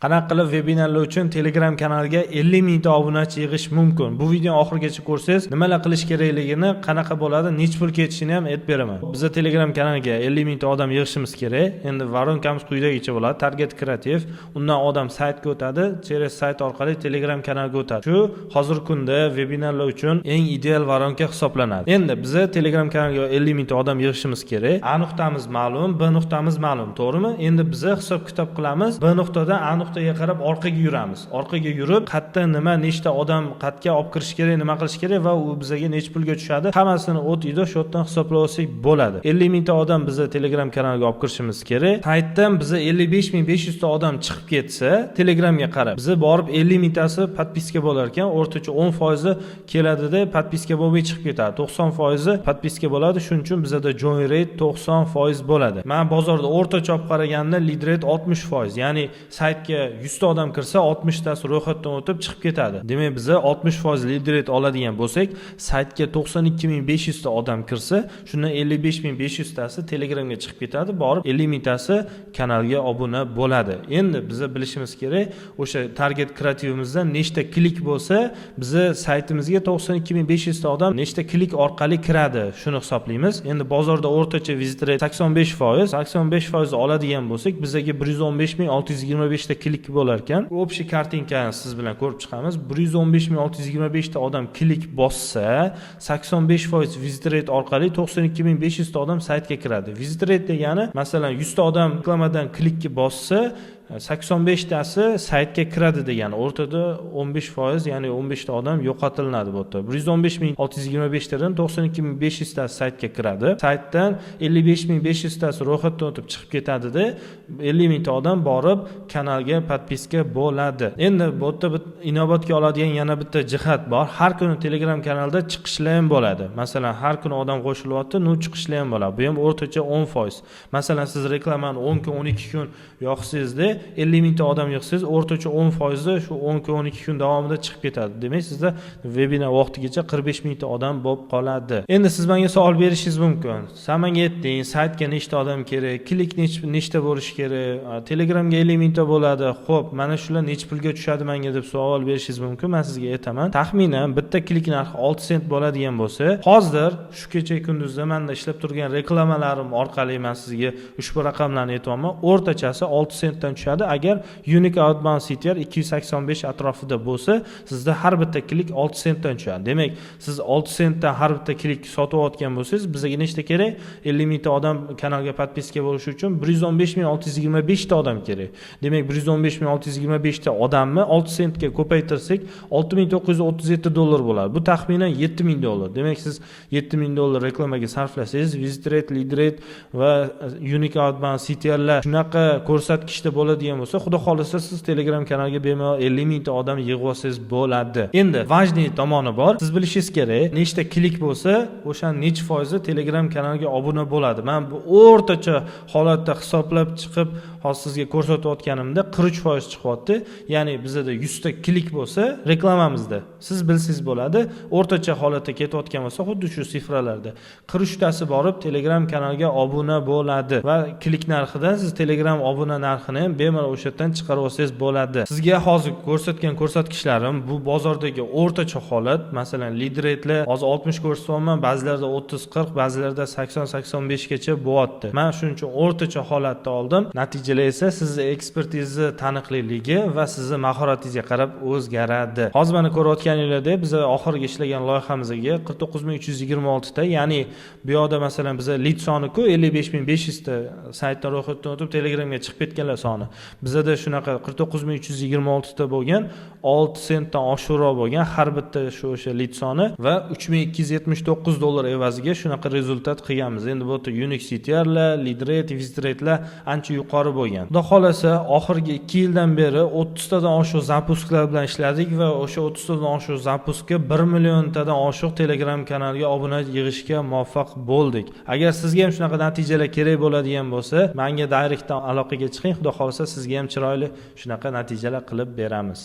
Qanaqa qilib vebinarlar uchun Telegram kanaliga 50 mingta obunachi yig'ish mumkin? Bu videoni oxirigacha ko'rsangiz, nimalar qilish kerakligini, qanaqa bo'ladi, necha pul ketishini ham aytib beraman. Biza Telegram kanaliga 50 mingta odam yig'ishimiz kerak. Endi воронка miz quyidagicha bo'ladi. Target kreativ, undan odam saytga o'tadi, через sayt orqali Telegram kanaliga o'tadi. Shu hozirgi kunda vebinarlar uchun eng ideal воронка hisoblanadi. Endi biza Telegram kanaliga 50 mingta odam yig'ishimiz kerak. A nuqtamiz ma'lum, B nuqtamiz ma'lum, to'g'rimi? Endi biza hisob kitob qilamiz. B nuqtadan A nuqtaga qarab orqaga yuramiz. Orqaga yurib, qayerda nima, nechta odam qayerga olib kirish kerak, nima qilish kerak va u bizaga necha pulga tushadi, hammasini от и до shu yerdan hisoblab olsak bo'ladi. 50 mingta odam biza Telegram kanaliga olib kirishimiz kerak. Saytdan biza 55 500 ta odam chiqib ketsa, Telegramga qarab, biza borib 50 mingtasi подписка bo'lar ekan, o'rtacha 10 foizi keladida, подписка bo'lmay chiqib ketadi. 90 foizi подписка bo'ladi. Shuning uchun bizada join rate 90 foiz bo'ladi. Men bozorda o'rtacha olib qaraganda lead rate 60 foiz, ya'ni saytga 100 ta odam kirsa, 60 tasi ro'yxatdan o'tib chiqib ketadi. Demak, biza 60 foiz lead rate oladigan bo'lsak, saytga 92 500 ta odam kirsa, shundan 55 500 tasi Telegramga chiqib ketadi, borib 50 mingtasi kanalga obuna bo'ladi. Endi biza bilishimiz kerak, o'sha target kreativimizdan nechta klik bo'lsa, biza saytimizga 92 500 ta odam nechta klik orqali kiradi, shuni hisoblaymiz. Endi bozorda o'rtacha visit rate 85 foiz, 85 foiz oladigan bo'lsak, bizaga 115 625 ta klik bo'lar ekan. Общий картинка ni siz bilan ko'rib chiqamiz. 115 625 ta odam klik bossa, 85 foiz visit rate orqali 92 500 ta odam saytga kiradi. Visit rate degani, masalan, 100 ta odam reklamadan klikka bossa, 85 tasi saytga kiradi degani. O'rtada 15%, ya'ni 15 ta odam yo'qotilinadi bu yerda. 115 625 tadan 92 500 tasi saytga kiradi. Saytdan 55 500 tasi ro'yxatdan o'tib chiqib ketadida, 50 mingta odam borib kanalga подписка bo'ladi. Endi bu yerda inobatga oladigan yana bitta jihat bor. Har kuni Telegram kanalda chiqishlar ham bo'ladi. Masalan, har kuni odam qo'shilyapti, ну, chiqishlar ham bo'ladi. Bu ham o'rtacha 10%. Masalan, siz reklamani 10 kun, 12 kun yoqsangizda, 50 mingta odam yig'sangiz, o'rtacha 10 foizi shu 10 kun, 12 kun davomida chiqib ketadi. Demak, sizda vebinar vaqtigacha 45 mingta odam bo'lib qoladi. Endi siz menga savol berishingiz mumkin: "San menga aytding, saytga nechta odam kerak, klik nechta bo'lishi kerak, Telegramga 50 mingta bo'ladi, ho'p, mana shular necha pulga tushadi menga?" deb savol berishingiz mumkin. Man sizga aytaman, taxminan bitta klik narxi 6 sent bo'ladigan bo'lsa, hozir shu kecha kunduzda manda ishlab turgan reklamalarim orqali man sizga ushbu raqamlarni aytyapman. O'rtachasi 6 sentdan tushadi. Agar unique outbound CTR 285 atrofida bo'lsa, sizda har bitta klik 6 sentdan tushadi. Demak, siz 6 sentdan har bitta klik sotayotgan bo'lsangiz, bizga nechta kerak 50 mingta odam kanalga подписка bo'lishi uchun? 115 625 ta odam kerak. Demak, 115 625 ta odamni 6 sentga ko'paytirsak, 6937 dollar bo'ladi. Bu taxminan 7000 dollar. Demak, siz 7000 dollar reklamaga sarflasangiz, visit rate, lead rate va unique outbound CTRlar shunaqa ko'rsatkichda bo'ladigan bo'lsa, xudo xohlasa, siz Telegram kanaliga bemalol 50 mingta odam yig'ib olsangiz bo'ladi. Endi важный tomoni bor. Siz bilishingiz kerak, nechta klik bo'lsa, o'shani necha foizi Telegram kanaliga obuna bo'ladi. Man bu o'rtacha holatda hisoblab chiqib, hozir sizga ko'rsatayotganimda 43% chiqyapti. Ya'ni bizada 100 ta klik bo'lsa reklamamizda, siz bilsangiz bo'ladi, o'rtacha holatda ketayotgan bo'lsa, xuddi shu цифра larda 43 tasi borib Telegram kanaliga obuna bo'ladi va klik narxidan siz Telegram obuna narxini ham bemalol o'sha yerdan chiqarib olsangiz bo'ladi. Sizga hozir ko'rsatgan ko'rsatkichlarim bu bozordagi o'rtacha holat. Masalan, lead ratelar hozir 60 ko'rsatyapman, ba'zilarda 30, 40, ba'zilarda 80, 85 gacha bo'lyapti. Man shuning uchun o'rtacha holatda oldim. Natijalar esa sizni ekspertiza taniqliligi va sizni mahoratingizga qarab o'zgaradi. Hozir mana ko'rayotganinglardek, biz oxirgi ishlagan loyihamizga 49 326 ta, ya'ni bu yoqda, masalan, biza lid soniku 55 500 ta, saytdan ro'yxatdan o'tib Telegramga chiqib ketganlar soni bizada shunaqa 49 326 ta bo'lgan, 6 sentdan oshiqroq bo'lgan har bitta shu o'sha lid soni va 3279 dollar evaziga shunaqa результат qilganmiz. Endi bu yerda unique CTRlar, lead rate, visit ratelar ancha yuqori bo'lgan. Xudo xohlasa, oxirgi 2 yildan beri 30 tadan oshiq запуск lar bilan ishladik va o'sha 30 tadan oshiq запуск ka 1 milliontadan oshiq Telegram kanaliga obuna yig'ishga muvaffaq bo'ldik. Agar sizga ham shunaqa natijalar kerak bo'ladigan bo'lsa, manga direktdan aloqaga chiqing. Xudo xohlasa, sizga ham chiroyli shunaqa natijalar qilib beramiz.